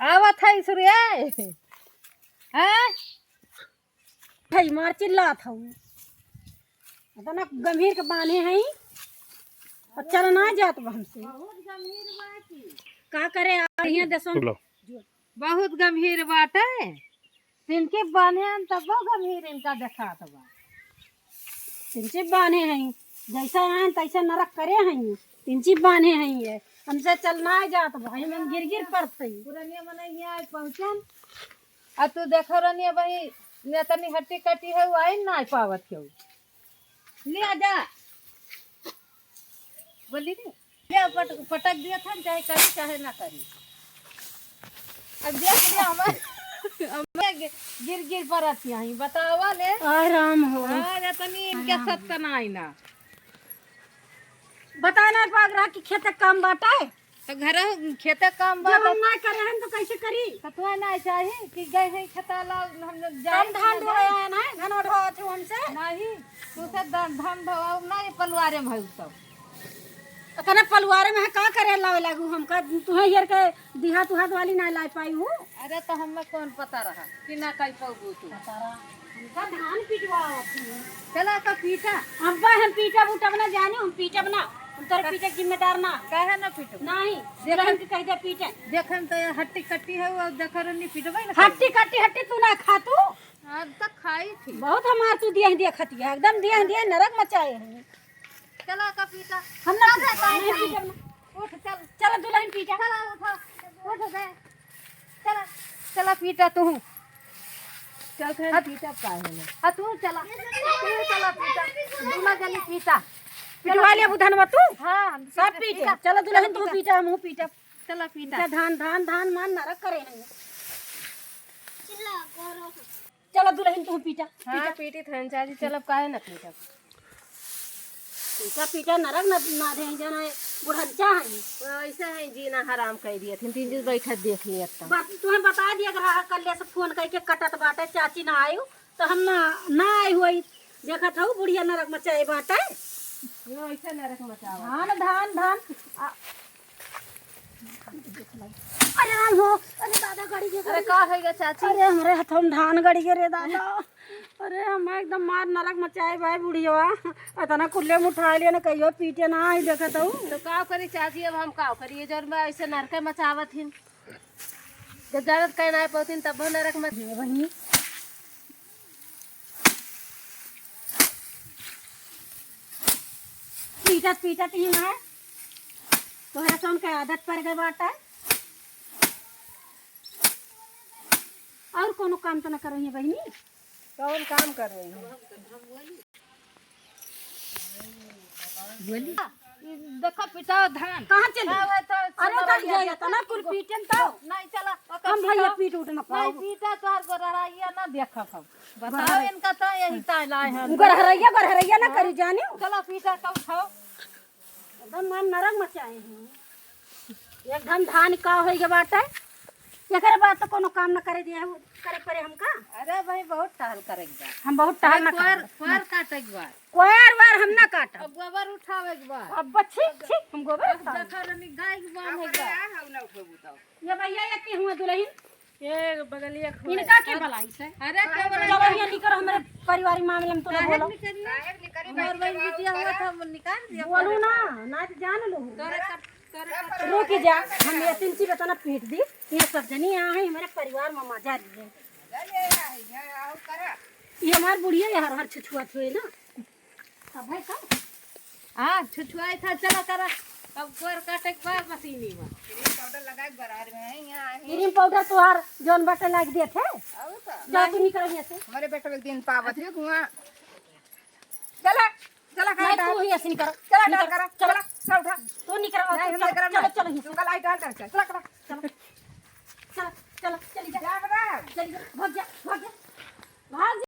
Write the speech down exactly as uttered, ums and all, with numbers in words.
आवत है सुरे। हैं? है मार चिल्लात हऊ। इतना गंभीर के बान्हे हैं। और चल ना जात बा हमसे। बहुत गंभीर बा की। का करे आ रही हैं देशों में? बोलो। बहुत गंभीर बाटे। तिनके बान्हे हैं तब वो गंभीर इनका देखात बा। तिनके बान्हे हैं। जैसे आए तैसे नरक करे हैं। तिनके बान्हे हैं ये। हमसे चल ना जात बा। हम गिर गिर पड़ते हैं। पुरनिया मनई हियाँ आज पहुँचन। आ तू देखो रनिया बही, ने तनी हट्टी कट्टी है, वो आई ना पावत केहू। ले आ जा। बोली रे, ले पट-, पटक दिया था, चाहे करी, चाहे ना करी। अब देख लिया, हमारे, हमारे गि-, गिर गिर परत यहीं, बतावा ले। आराम हो। हाँ, ये तनी इनके आराम। सत्य ना आई ना। बता ना पाग रहा कि खेते काम बाटे। तो घर खेते काम बा जब तो हम ना करे हैं तो कैसे करी? तो तुम्हें ना चाही कि गए हैं खेता ला, हम लोग जाए हम धान ढोए हैं ना, धान ढोआ थे हमसे। नहीं, तू से धान, धान ढोआ ना, ये पलवारे में है सब। इतना पलवारे में है, का करे लावे लागू हमका? तुम्हें यार के दिहात उहात वाली ना ला पाई हूँ। अरे तो हमें कौन पता रहा कि ना कई पाऊ तू। पता रहा। हमका धान पिटवावत ही। चला का पीटा। अब्बा हम पीटब उटब ना जानी, हम पीटब ना। हम तोरे पीटे के जिम्मेदार ना। काहे ना पीटब? नहीं, देख दुल्हन के कह दे पीटे। देख हम तो ये हट्टी कट्टी है, वो देख रही पीटबे ना हट्टी कट्टी, हट्टी तू ना खा तू। आज तक खाई थी। बहुत हमार तू दिया दिया खतिया, एकदम दिया दिया नरक मचाए हैं। चला का पीटा। हम ना अरे पीटब, नहीं पीटब ना। उठ, चल। चला दुल्हन पीटा। चला, उठा। उठ बे। चला, चला पीटा तू। चल, खैर, हट। पीटब का है ना? हाँ, तू चला। तू चला पीटा। दूल्हा जनी पीटा। पिटवा लिया बुधनवा तू? हाँ, हम सब पीटा, पीटे। पीटा। चला दुल्हन चला तू पीटा। पीटा, हम पीटा। चला पीटा। पीटा धान, धान, धान, मान नरक करे नहीं। चला दुल्हन तू पीटा, हाँ, पीटा। पीटी थन चाची, चलब काहे ना पीटब? पीटा, पीटा, नरक ना, ना दे, जाना है, बुढ़न चाहे। वैसे है जीना हराम कर दिया थी, तीन दिन बैठा देख लिया तब। बस तुम्हें बता दिया रहा, कल से फोन करके कटत बाटे, चाची ना आयु, तो हम ना, ना आई हुई। देखत हूँ, बुढ़िया नरक मचाए बाटे। ये वैसे नरक मचावा। धान, धान, धान। आ, अरे राम हो, अरे दादा गड़ी गे, अरे गड़ी का गे। है गे चाची? अरे हमरे हथवा में धान गड़ी गे रे दादा। अरे हम एकदम मार नरक मचाए भाई बुढ़िया। इतना कुल्ले में उठा लिया ना, कहियो पीटे ना आई देखत हूँ। तो का करी चाची, अब हम का करी? ये जौन बा ऐसे नरक मचावत हिन। जब जानत कहीं ना पौथिन तब नरक मच- बहिनी। पीटत पीटत ही ना है। तोहरा से उनके आदत पड़ गई बाटे। और कोनो काम तो ना करो ये बहिनी? कौन काम कर रही है? बोली। देखो पिटाओ धान। कहाँ चली? हाँ, वो तो अरे सुनो तो भैया, ये इतना कुल पीटन तो। नहीं चला, ओकर हम भैया पीटो। पीट उठ ना नहीं पाओ। पीटा तोहर गोरहराइया ना देखब हम। बताओ गोरहराइया। इनका तो यही ताय लाए हैं। गोरहराइया, गोरहराइया ना हाँ। करी जानी। चलो पीटा तो उठाओ। एकदम मन नरक मचाए हैं। एकदम धान का होई के बाटे। एकरे बाद तो कोनो काम ना करे दिया, करे पड़े हमका। अरे भाई, बहुत टहल करे के बा। हम बहुत टहल ना कोयर, करब। कोयर काटे के बा। कोयर वार हम ना काटब। अब गोबर उठावे के बा। अब बच्ची, छी, हम गोबर अब उठावे। देखा रहनी गाय के बांध है का? ये भैया, ये के हुआ दुल्हन? ये बगलिया के हुआ। इनका के बलाई से? अरे, के बलाई? चलो, ये निकर हमरे पारिवारिक मामले में तो ना काहे बोलो। निकरी? काहे निकरी? हमार बहन बिटिया हुआ था, वो निकाल दिया। बोलू ना, ना तो जान लो। तोरे कर रुक जा, हम ये तीन चीज बता ना पीट दी। ये सब जनी यहाँ है, हमारे परिवार में मजा लिए। ये हमार बुढ़िया ये हर हर छुछुआत हुए ना। तब है का? हाँ, छुछुआई था, चला करा। अब गोर काटे के बाद मशीनी में। क्रीम पाउडर लगाए बरार में है, यहाँ है। क्रीम पाउडर तोहार जौन बाटे लाग देत है। और का? जा तू निकल यहाँ से। हमारे बेटा एक दिन पावत है धुआं। चला, चला, नहीं, करा तू ही ऐसे निकल। चला, निकल, करा, चला, चला। चला, उठा। तू निकल, नहीं, हम चला, निकल चला, ना। चला, तू कल आई डाल कर, चला, चला, चला। चला, चला, चली जा। जा, बता। चली जा, भाग जा, भाग जा। भाग जा।